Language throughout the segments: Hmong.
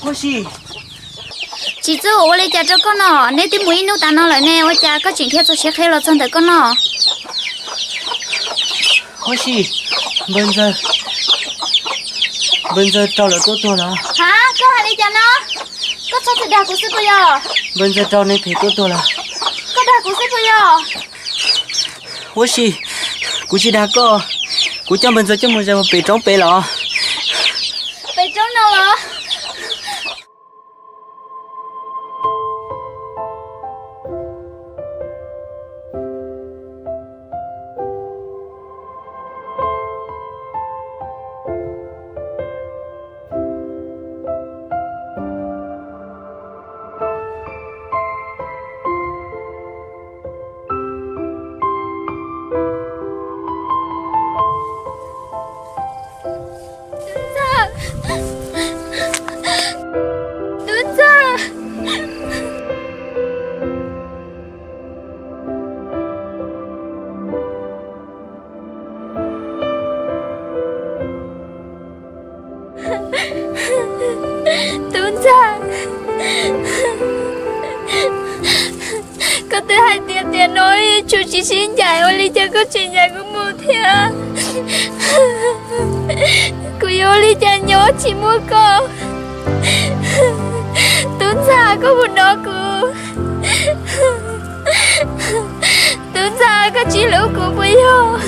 Huab si, tsis txawj ua li cas rau koj no, neb twb mus ib hnub tas no lawm ne, ua cas koj tseem dhia txog siav qhia los txog ntawm koj no? Huab si, npawg ntxawg, npawg ntxawg raug lawv tuaj tuag lawm. Ha, koj hais li cas no? Koj txhob txwm dag kuv xwb puas yog? Npawg ntxawg raug neeg phem tuaj tuag lawm. Koj dag kuv xwb puas yog? Huab si, kuv tsis dag koj, kuv coj npawg ntxawg coj mus zais pem roob pem los. Pem roob no los? Tub Ntxawg, Tub Ntxawg. Tub Ntxawg, koj twb hais tias tiam no yuav tsum tsis sib ncaim, ua li cas koj tseem ncaim kuv mus thiab? Kuv yuav ua li cas nyob tsis muaj koj? Tub Ntxawg, koj puas hnov kuv? Tub Ntxawg, koj tsis hlub kuv puas yog?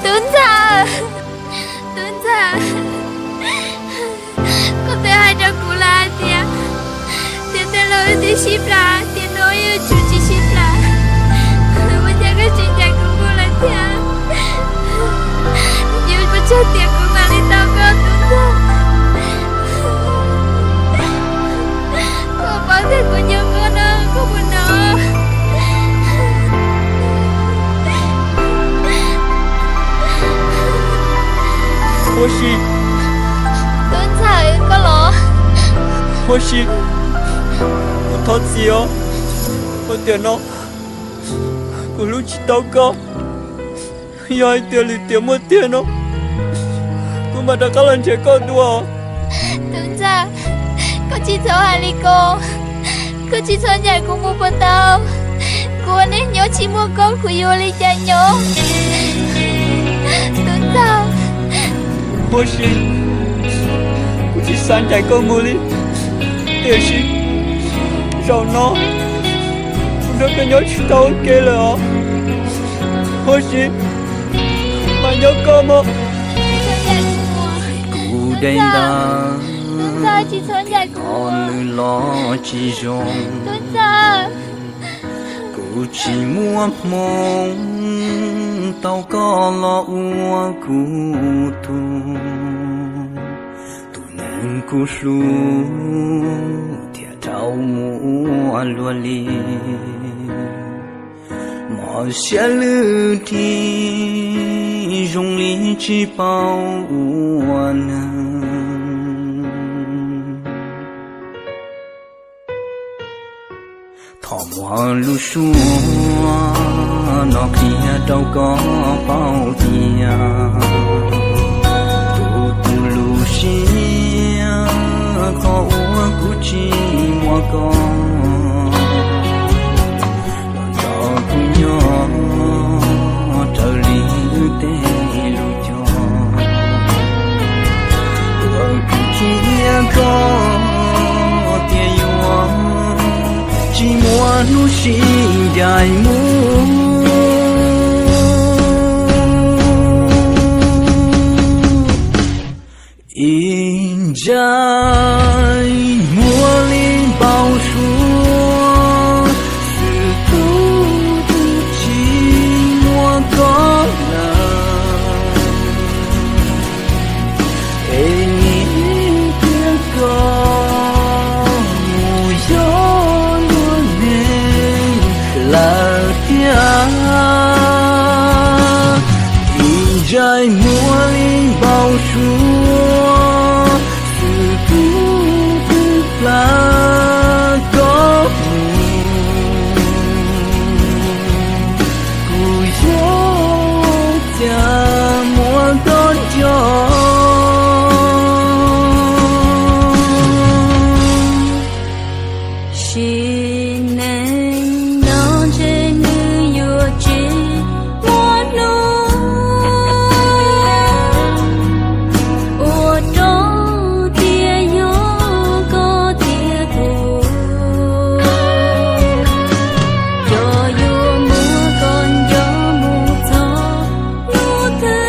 Tub Ntxawg, Tub Ntxawg, koj twb hais rau kuv lawm hais tias, tiam tej laus twb sib plam, tiam no yuav tsum tsis sib plam. Ua cas koj tseem ncaim kuv mus lawm thiab? Yuav ua tsaug tias kuv mam li tau koj, Tub Ntxawg. Koj paub tias kuv nco koj no, koj puas hnov? Huab si. Tub Ntxawg, koj los? Huab si, kuv thov txim os, ua tiam no kuv hlub tsis tau koj. Yog hais tias lwm tiam muaj tiag no, kuv mam rov qab los nrhiav koj dua. Tub Ntxawg, koj tsis txhob hais li ko, koj tsis txhob ncaim kuv mus puas tau? Kuv ua neej nyob tsis muaj koj kuv yuav ua li cas nyob? Tub Ntxawg. Huab si, kuv tsis xav ncaim koj mus li, tiam sis zaum no kuv nrog koj nyob tsis tau ua ke lawm os. Huab si, mas nyob koj mog. Kuv deev ntawd, nws los tsis zoo. Kuv tsis muaj hmoo tau koj los ua kuv tug, tus neeg kuv hlub thiaj rau mus ua luag li. Mos siab lwj dhim zoo li tsis paub ua neeg. Thov muab lub suab no qhia rau koj paub tias tus tu lub siab qhov uas kuv tsis muaj koj los nrog kuv nyob raws li wb tej lus cog. Uas kuv tsis iab koj tias yuav tsis muaj hnub sib ncaim mus. Ib ntsais muag li npau suav, xwb tus twb tsis muaj koj lawm. Es nim tiam koj mus yog luag neeg lawm thiab. Ib ntsais muag li npau suav, xwb tus twb plam koj mus. Kuv yuav ua cas muab koj nrhiav? Sim neej no ntshe nws yuav tsis muaj hnub, ua rau tias yog koj thiab kuv, cov yuav muab koj nco mus txog hnub twg,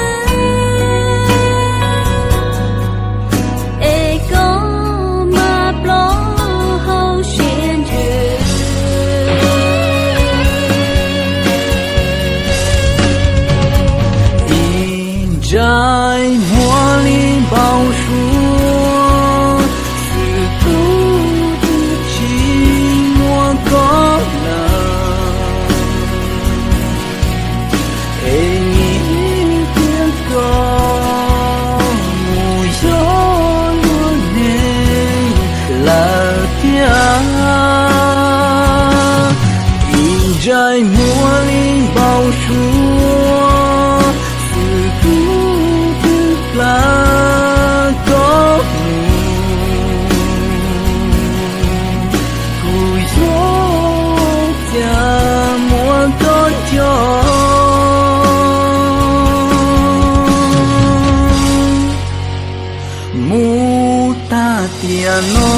es koj mam plob hauv siab ntsws. Ib ntsais muag li npau suav, xwb kuv twb tsis muaj koj lawm, es nim tiam koj mus yog luag neeg lawm thiab. Ib ntsais muag li npau suav, xwb kuv twb plam koj mus, kuv yuav ua cas muab koj nco mus tag tiam no.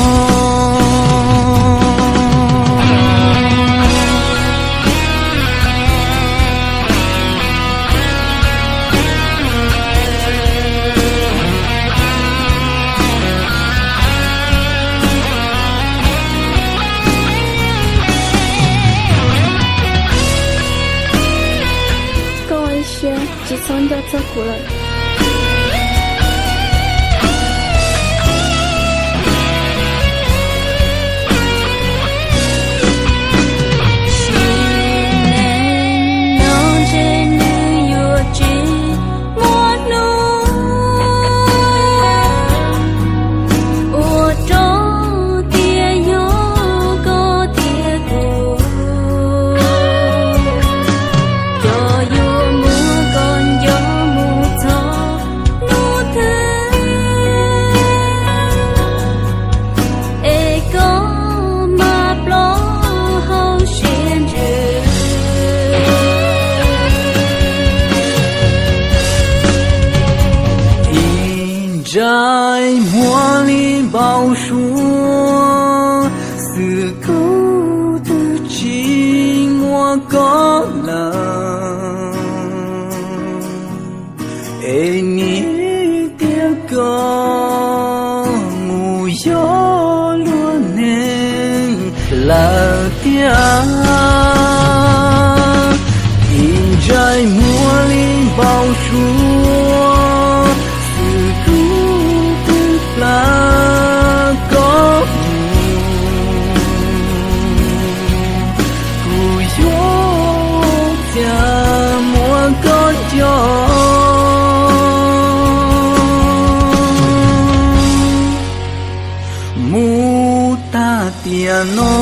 Koj ib siab tsis txhob nco txog kuv lawm. Sim neej no ntshe nws yuav tsis muaj hnub, ua rau tias yog koj thiab kuv, cov yuav muab koj nco mus txog hnub twg, es koj mam plob hauv siab ntsws. Ib ntsais muag li npau suav, xwb kuv twb tsis muaj koj lawm, es nim tiam koj mus yog luag neeg lawm thiab. Ib ntsais muag li npau suav, xwb kuv twb plam koj mus, kuv yuav ua cas muab koj nco mus tag tiam no.